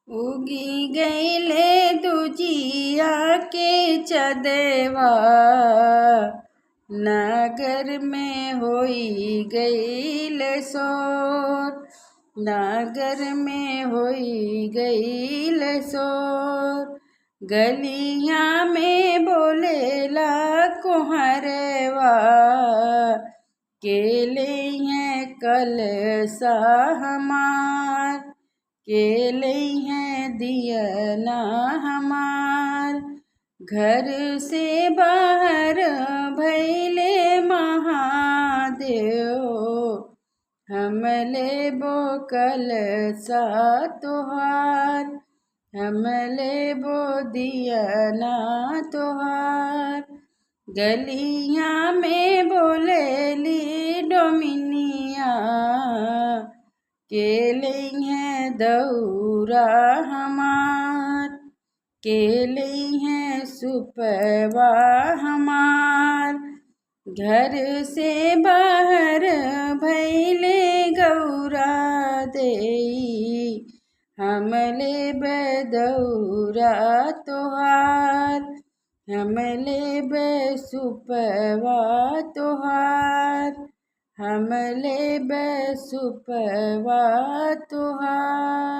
उगी गईले दुजिया के चदेवा, नगर में होई गईले शोर, नगर में होई गईले शोर। गलियां में बोलेला कुहरवा, के हैं कल सा हमार, के हैं दियना हमार। घर से बाहर भैले महादेव, हम लेबो कल सा तोहार, हम लेबो दियना तोहार। गलियां में बोलेली डोमिनिया, के हैं दौरा हमार, के हैं सुपवा हमार। घर से बाहर भैले गौरा देई, हम लेबै दौरा तोहार, हम लेबै सुपवा तोहार, हम लेबै सुपवा तोहार।